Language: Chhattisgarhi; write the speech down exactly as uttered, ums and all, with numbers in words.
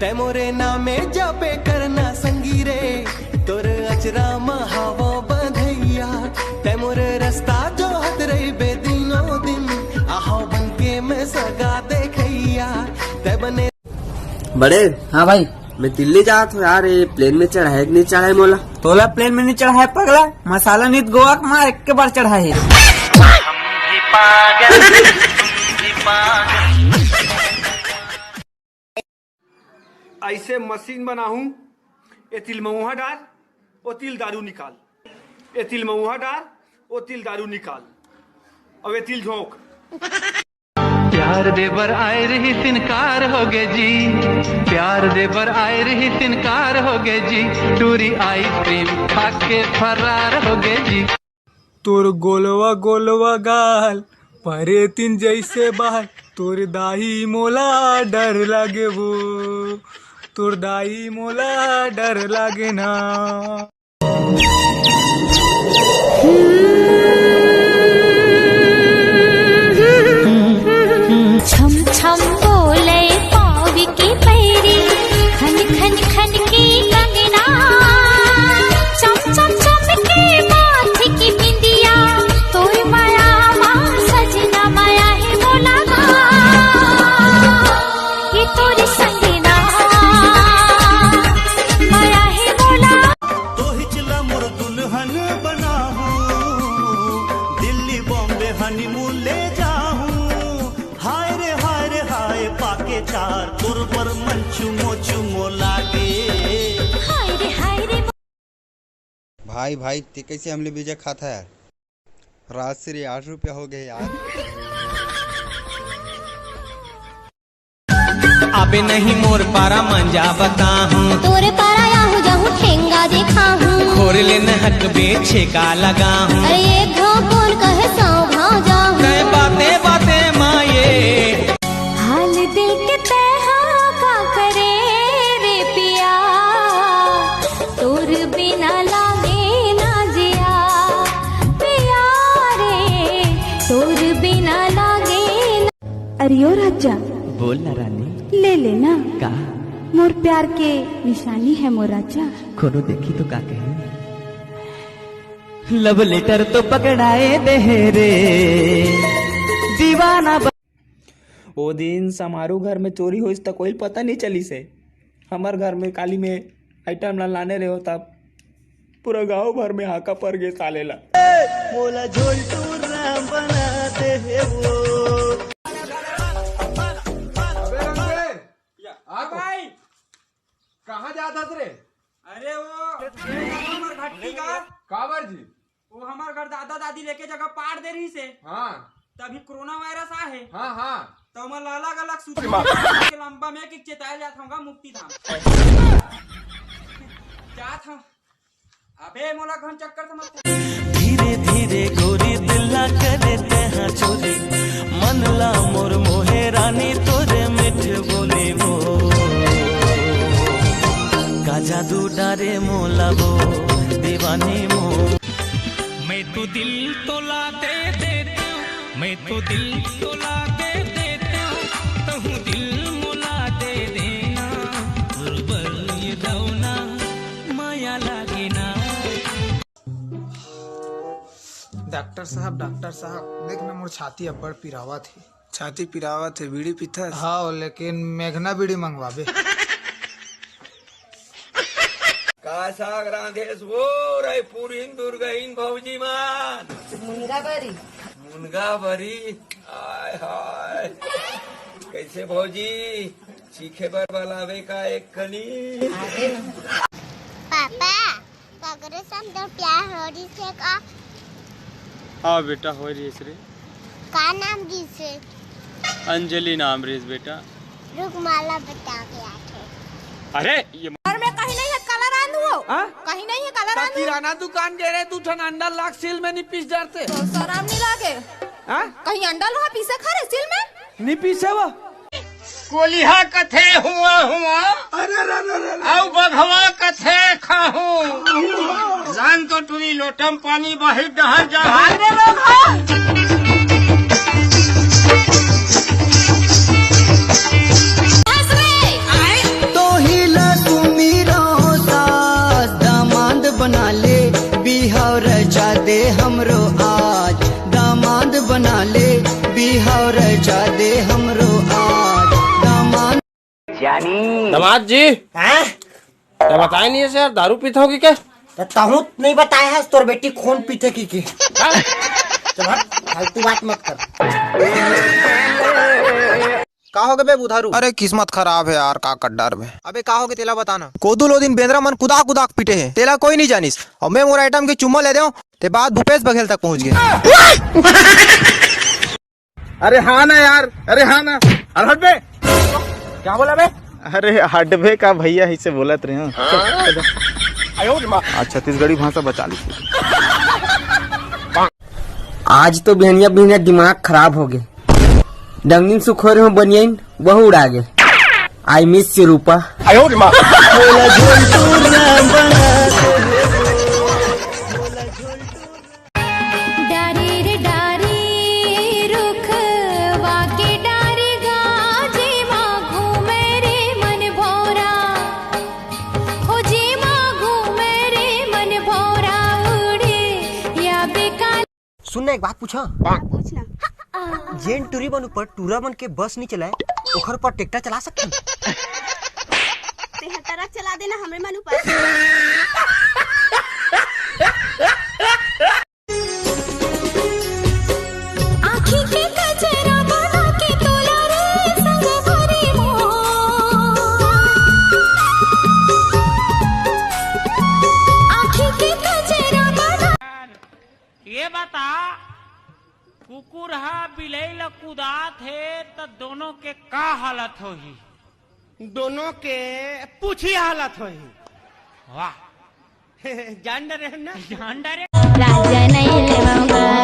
तै मोरे नामे जापे करना संगी रे, तोर अचरा म हावो बधैया। तै मोरे रस्ता जोहत रहिबे दिनों दिन, आहो बन के मैं सगा देखैया। तै बने बड़े। हाँ भाई। मैं दिल्ली जात हूँ यार, ये प्लेन में चढ़ाए कि नहीं चढ़ाए मोला? तोला प्लेन में नहीं चढ़ाए पगला, मसाला नित गोवा के मार एक के बार चढ़ाए हे। ऐसे मशीन बनाहूं, ए तिल मऊहा डार, ओ तिल दारू निकाल, ए तिल मऊहा डार, ओ तिल दारू निकाल, अब ए तिल झोंक। प्यार दे बर आए रहिस इनकार हो गे जी, प्यार दे बर आए रहिस इनकार हो गे जी, टूरी आइसक्रीम खा के फरार हो गे जी। तोर गोलवा गोलवा गाल, परेतिन जैसे बाल, तोर दाई मोला डर लागे वो, तोर दाई मोला डर लागे ना। छम छम बोले पावी के पैरी, खन खन खन के कंगना, चम चम चम के माथे की बिंदिया, तोर माया मा सजना माया हे मोला गा, ये तोर संगना माया हे मोला। तोहिच ला मोर दुल्हन बनाहूं, दिल्ली बॉम्बे हनीमून ले जाहूं। हाय रे हाय रे हाय, पाके चार तोर बर मन चुमो चुमो लागे। हाय रे हाय रे। भाई भाई, ते कैसे हमले बीजा खाता है यार? राजश्री आठ रुपया हो गए यार। अबे नहीं मोर पारा मंजा बताहूं। तोरे पारा आहूं जाहूं ठेंगा देखाहूं। खोर ले नहक बेछे का लगाहूं। अरे एक घाव कौन कहे सौ घाव जाहूं। तय बाते बाते माये। हाल दिल के तय हा का करे रे पिया। तोर बिना लागे ना जिया पिया रे। तोर बिना लागे ना। अरे ओ राजा। बोल ना रानी। ले लेना। का? मोर प्यार के निशानी है मोर राजा। कोनो देखी तो का कही? लव लेटर तो पकड़ाए दे रे दीवाना ब- ओ दिन समारू घर में चोरी होइस त कोई पता नहीं चलिस हे। हमर घर में काली में आइटम ला लाने रहे हो तब पूरा गांव भर में हाका पड़ गे साले ला। मोला झोलटू राम बना दे हे वो। अबे रंग दे। या, आ तो। भाई। कहाँ जात हस रे? अरे वो, हमर घट्टी का। काबर जी? वो हमर घर दादा दादी लेके जगह पाड़ दे रही से। हाँ। तभी कोरोना वायरस आ है। हाँ, हाँ। तो मैं अलग अलग सूची के लंबा में कि चेताए जात हूँगा मुक्ति धाम। जात हूँ। अबे मोला घन चक्कर समझ। धीरे धीरे गोरी दिल ला करे तेहा चोरी, मन ला मोर मोहे रानी तोरे मिठ बोली वो। का जादू डारे मोला वो दीवानी मो। मैं तो दिल तोला दे देता, मैं तो दिल तोला दे देता, तहूँ दिल मोला दे देना, दुर्बल ये दौना माया लागे ना। डॉक्टर साहब, डॉक्टर साहब, देख ना मोर छाती अब्बड़ पिरावत हे। छाती पिरावत हे, बीड़ी पीथस? हाँ, लेकिन मेघना बीड़ी मंगवाबे। का साग रांधेस वो रायपुरिन दुर्गईन भौजी मान? मुनगा बरी। मुनगा बरी? हाय हाय। कैसे भौजी? चीखे बर बलावे का एक कनी? पापा, ककरो संग तो प्यार हो रही से का? हाँ बेटा, हो रही से। का नाम रहिस हे? अंजलि नाम रहिस बेटा। रुक, माला बता के आथे। अरे, ये घर में कहीं नहीं है काला रांधू हो? हाँ? कहीं नहीं है काला रांधू? किराना दुकान गे रहे, दू ठन अंडा लाग सील में नहीं पीस डरते। तो शरम नहीं लागे? हाँ? कहीं अंडा लोहा पीसे खा रहे सील में? नहीं पीसे वो। कोलिहा कथे हुआ हुआ, अरे, अरे, अरे, अरे, अरे। अउ बघवा कथे खाहू। जान तो टुरी लोटम पानी बाहिर डहर जा। भाग रे बघवा। हंस रे। आए। तो दमाद जी, हैं? ते बताए नहीं हे यार, दारू पीथव कि के? त तहूं नहीं बताए हस, तोर बेटी खून पीथे कि के? चल हट, फालतू बात मत कर। का होगे बे बुधारू? अरे किस्मत खराब हे यार, का कर डारबे। अबे का होगे तेला बता ना। कोदू ल ओ दिन बेंदरा मन कुदा कुदा के पीटे हे, तेला कोई नहीं जानिस। अउ मैं मोर आइटम के चुम्मा ले देंव, ते बात भूपेश बघेल तक पहुंच गे। अरे हाँ ना यार, अरे हाँ ना। अरे हट बे। क्या बोला बे? अरे हटबे का भैया, इसे बोलत रहे हैं। आज छत्तीसगढ़ी भाषा बचा ली। आज तो बिहनिया बिहनिया दिमाग खराब होगे। डंगिन सुखोरे हो बनियाइन, वहू उड़ा गे। I miss you रूपा। डारी रे डारी, रुखवा के डारी गा, जेमा घूमे रे मन भौरा, हो जेमा घूमे रे मन भौरा, उड़े या बेकार। सुन ना, एक बात पूछा? पूछ ना। जेन टूरी मन ऊपर टूरा मन के बस नहीं चलाए, ओखर ऊपर ट्रैक्टर चला सकथन? तेहा ट्रक चला देना हमरे मन ऊपर। आँखी के कजरा बना के तोला रे संग भरी मोर। आँखी के कजरा बना। ये बता, कुकुर हा बिलई ल कुदात हे त दोनों के का हालत होही? दोनों के पूछी हालत होही। वाह। जान डरे ना? जान डरे। राजा नहीं लेवाऊंगा।